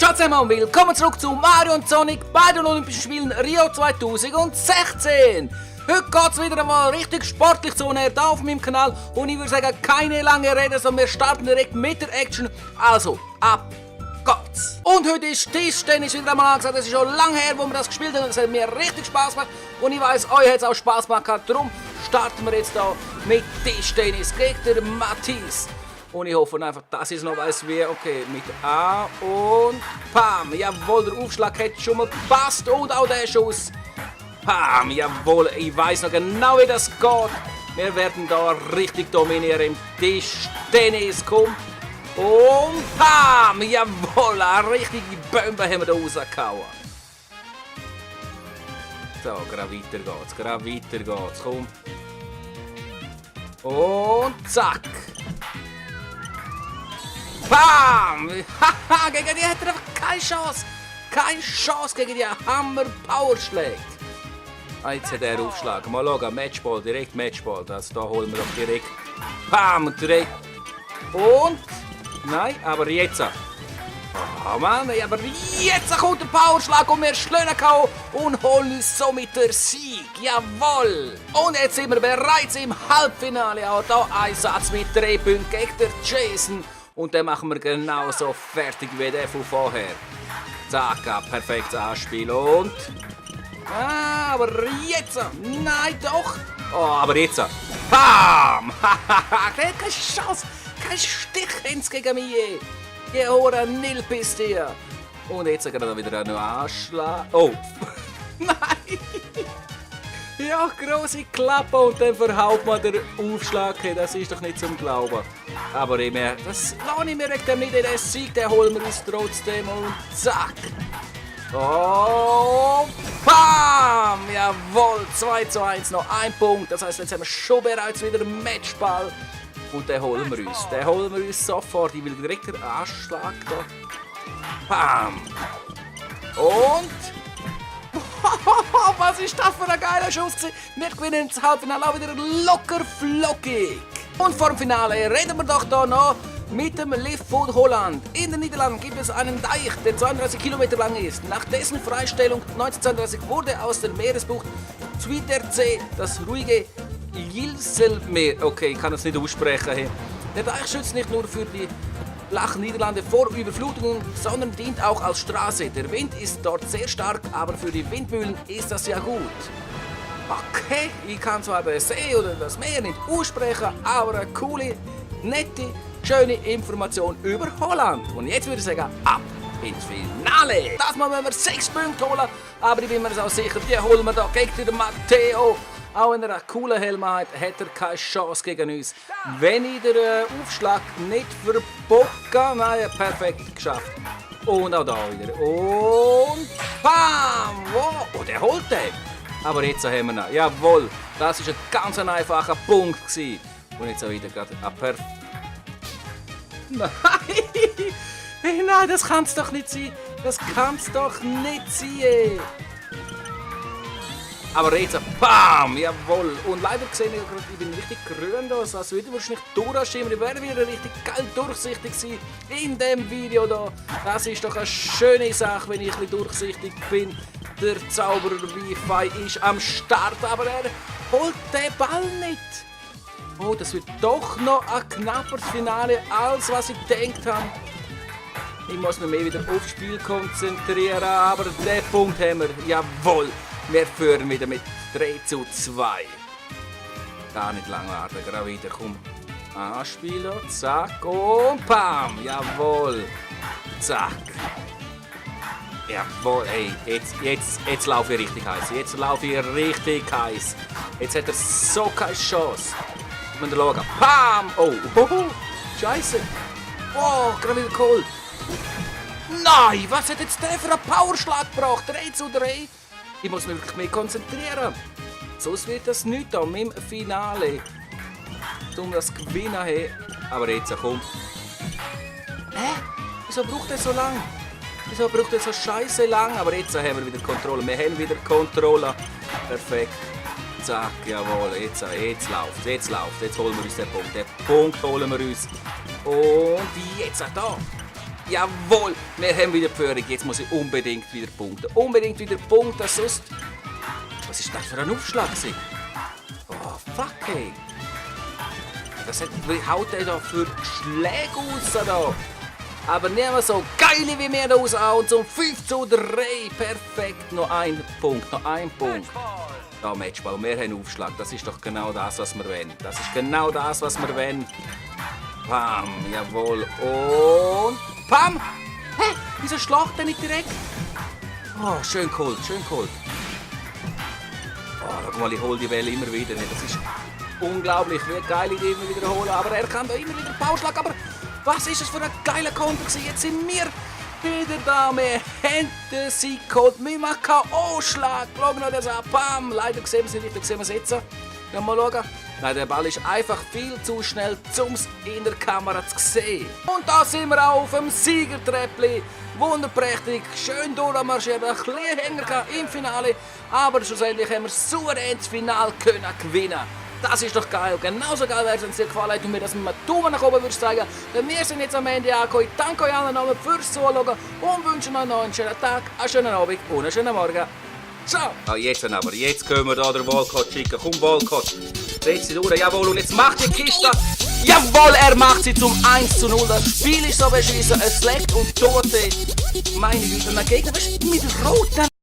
Ciao zusammen und willkommen zurück zu Mario und Sonic bei den Olympischen Spielen Rio 2016. Heute geht es wieder einmal richtig sportlich zu hier auf meinem Kanal und ich würde sagen, keine lange Rede, sondern wir starten direkt mit der Action. Also, ab geht's! Und heute ist Tischtennis wieder einmal angesagt. Es ist schon lange her, wo wir das gespielt haben. Es hat mir richtig Spaß gemacht und ich weiss, euch hat es auch Spaß gemacht. Darum starten wir jetzt hier mit Tischtennis gegen den Matthias. Und ich hoffe einfach, dass ich es noch weiss wie. Okay, mit A und Pam. Jawohl, der Aufschlag hat schon mal gepasst und auch der Schuss. Pam, jawohl, ich weiss noch genau, wie das geht. Wir werden da richtig dominieren im Tischtennis. Komm. Und Pam, jawohl, eine richtige Bombe haben wir da rausgehauen. So, gerade weiter geht's, komm. Und zack. Bam! Haha, gegen die hat er einfach keine Chance. Keine Chance gegen die Hammer-Powerschläge. Jetzt hat er Aufschlag. Mal schauen, Matchball, direkt Matchball. Das da holen wir doch direkt. Bam! Direkt. Und? Nein, aber jetzt. Oh Mann, aber jetzt kommt der Powerschlag und wir schlagen K.O. und holen uns somit den Sieg. Jawohl! Und jetzt sind wir bereits im Halbfinale. Auch hier ein Satz mit 3 Punkten gegen den Jason. Und dann machen wir genauso fertig wie der von vorher. Zack, perfektes Anspiel und... aber jetzt... Nein, doch! Oh, aber jetzt... Bam! Keine Chance! Kein Stich gegen mich! Ihr Hora Nil bist ihr! Und jetzt gerade wieder einen Anschlag... Oh! Nein! Ja, grosse Klappe und dann verhaut man den Aufschlag. Das ist doch nicht zum Glauben. Aber das lasse ich mir wegen dem nicht in den Sieg, den holen wir uns trotzdem und zack. Oh, bam! Jawohl, 2:1, noch 1 Punkt. Das heisst, jetzt haben wir schon bereits wieder einen Matchball. Und den holen wir uns. Den holen wir uns sofort. Ich will direkt den Anschlag da. Bam! Und... Was ist das für ein geiler Schuss? Wir gewinnen das Halbfinale auch wieder locker flockig. Und vor dem Finale reden wir doch hier noch mit dem Lift von Holland. In den Niederlanden gibt es einen Deich, der 32 Kilometer lang ist. Nach dessen Freistellung 1932 wurde aus der Meeresbucht Zuiderzee das ruhige Jilselmeer. Okay, ich kann es nicht aussprechen hier. Der Deich schützt nicht nur für die flachen Niederlande vor Überflutungen, sondern dient auch als Straße. Der Wind ist dort sehr stark, aber für die Windmühlen ist das ja gut. Okay, ich kann zwar den See oder das Meer nicht aussprechen, aber eine coole, nette, schöne Information über Holland. Und jetzt würde ich sagen, ab ins Finale. Das Mal müssen wir 6 Punkte holen, aber ich bin mir auch sicher, die holen wir da gegen den Matteo. Auch wenn er einen coolen Helm hat, hat er keine Chance gegen uns. Wenn ich den Aufschlag nicht verbocke, nein, perfekt geschafft. Und auch da wieder. Und bam! Wow. Oh, der holt den. Aber jetzt haben wir ihn. Jawohl, das war ein ganz einfacher Punkt gewesen. Und jetzt auch wieder gerade. Perfekt. Nein! Hey, nein, das kann es doch nicht sein. Das kann es doch nicht sein. Aber jetzt, bam, jawohl. Und leider gesehen, ich bin richtig grün da. Also wieder wahrscheinlich durchschimmern. Ich werde wieder richtig geil durchsichtig sein in diesem Video da. Das ist doch eine schöne Sache, wenn ich ein bisschen durchsichtig bin. Der Zauberer Wi-Fi ist am Start, aber er holt den Ball nicht. Oh, das wird doch noch ein knapperes Finale, als was ich gedacht habe. Ich muss mich mehr wieder aufs Spiel konzentrieren, aber den Punkt haben wir. Jawohl. Wir führen wieder mit 3:2. Gar nicht lang warten, gerade wieder. Komm, Anspieler, zack und pam, jawohl, zack. Jawohl, hey, jetzt laufe ich richtig heiß. Jetzt laufe ich richtig heiß. Jetzt hat er so keine Chance. Wenn wir schauen, pam, oh, Scheiße. Oh, gerade wieder geholt. Nein, was hat jetzt der für einen Powerschlag gebracht? 3:3. Ich muss mich wirklich mehr konzentrieren. Sonst wird das nichts an meinem Finale. Um das Gewinnen her. Aber jetzt komm. Hä? Wieso braucht er so lang? Wieso braucht er so scheiße lang? Aber jetzt haben wir wieder Kontrolle. Wir haben wieder Kontrolle. Perfekt. Zack, jawohl. Jetzt läuft. Jetzt holen wir uns den Punkt. Den Punkt holen wir uns. Und jetzt da. Jawohl, wir haben wieder die Führung. Jetzt muss ich unbedingt wieder punkten. Unbedingt wieder punkten, sonst... Was ist das für ein Aufschlag? Oh, fuck, ey. Wie haut der da für Schläge aus? Da? Aber nicht mehr so geil wie wir da raushauen. Zum 5:3. Perfekt. Noch ein Punkt. Noch ein Punkt. Ja, Matchball. Wir haben Aufschlag. Das ist doch genau das, was wir wollen. Das ist genau das, was wir wollen. Pam. Jawohl. Und... Pam! Hä? Wieso schlägt der nicht direkt? Oh, schön geholt. Schön geholt. Oh, schau mal, ich hole die Welle immer wieder. Das ist unglaublich, wie geil ich die immer wiederholen. Aber er kann da immer wieder Pauschlag. Aber was ist das für ein geiler Konter gewesen? Jetzt sind wir wieder da. Wir haben sie geholt. Wir machen K.O.-Schlag. Schau noch das an. Bam! Leider sehen wir es nicht richtig. Sehen wir es jetzt. Ja, mal schauen. Nein, der Ball ist einfach viel zu schnell, um es in der Kamera zu sehen. Und da sind wir auch auf dem Siegertreppli. Wunderprächtig, schön durchmarschiert, ein bisschen Hänger im Finale. Aber schlussendlich haben wir souverän das Finale gewinnen. Das ist doch geil. Genauso geil wäre es, wenn es dir gefallen hat und mir das mit einem Daumen nach oben würdest zeigen. Denn wir sind jetzt am Ende angekommen. Ich danke euch allen nochmal fürs Zuschauen und wünsche euch noch einen schönen Tag, einen schönen Abend und einen schönen Morgen. Ciao! Ah, jetzt können wir da den Walcott schicken. Komm, Walcott. Dreht sie durch. Jawohl, und jetzt macht die Kiste. Jawohl, er macht sie zum 1:0. Das Spiel ist so beschissen. Es leckt und tot. Meine Güte, und der Gegner ist mit roten